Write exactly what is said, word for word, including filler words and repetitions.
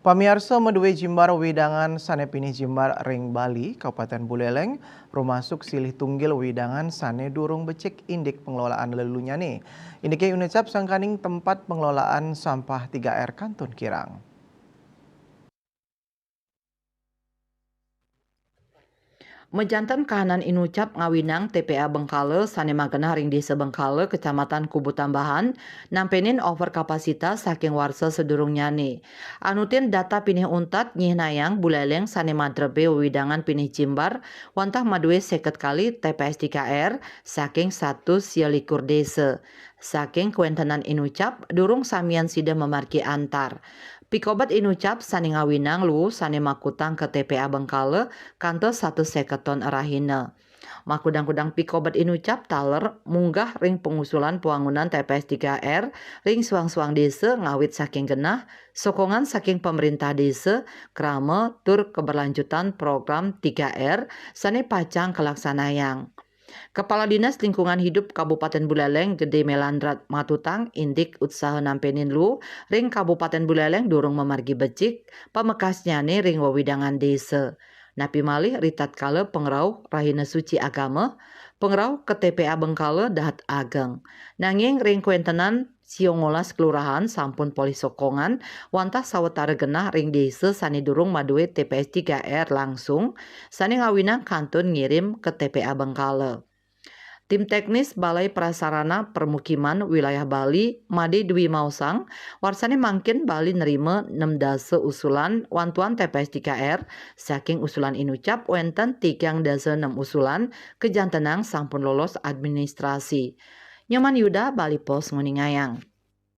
Pamiarsa, madué jimbar wewidangan sané pinih jimbar ring Bali, Kabupaten Buleleng, rumasuk silih tunggil wewidangan sané durung becik indik pengelolaan lelunyané. Indiké Inucap sangkaning tempat pengelolaan sampah tiga R kantun kirang. Majanten kahanan Inucap ngawinang T P A Bengkala sané magenah ring Désa Bengkala, Kecamatan Kubutambahan, nampénin over kapasitas saking warsa sadurungnyané. Anutin data pinih untat nyihnayang Buleleng sané madrebé wewidangan pinih jimbar wantah madué séket kalih T P S tiga R saking satus sia likur désa. Saking kawéntenan Inucap, durung samian sida mamargi antar. Pikobet Inucap sané ngawinang luwu sané makutang ka T P A Bengkala kantos satus séket ton rahina. Makudang-kudang pikobet Inucap taler munggah ring pangusulan pawangunan T P S tiga R ring suang-suang désa, ngawit saking genah, sokongan saking pamréntah désa, krama, tur kaberlanjutan program tiga R sané pacang kalaksanayang. Kepala Dinas Lingkungan Hidup Kabupaten Buleleng, Gede Melandrat, matutang indik utsaha nampénin luwu ring Kabupaten Buleleng durung mamargi becik, pamekasnyané ring wewidangan désa. Napi malih ritatkala pangrauh Rahina Suci Agama, pangrauh ka T P A Bengkala dahat ageng. Nanging ring kawéntenan sia ngolas kelurahan sampun polih sokongan wantah sawatara genah ring désa sané durung madué T P S tiga R langsung, sané ngawinang kantun ngirim ka T P A Bengkala. Tim teknis Balai Prasarana Permukiman Wilayah Bali, Made Dwi maosang, warsané mangkin Bali nrima nem dasa usulan wantuan T P S tiga R, saking usulan Inucap wénten tigang dasa nem usulan kajantenang sampun lolos administrasi. Nyoman Yuda, Bali Post, nguningayang.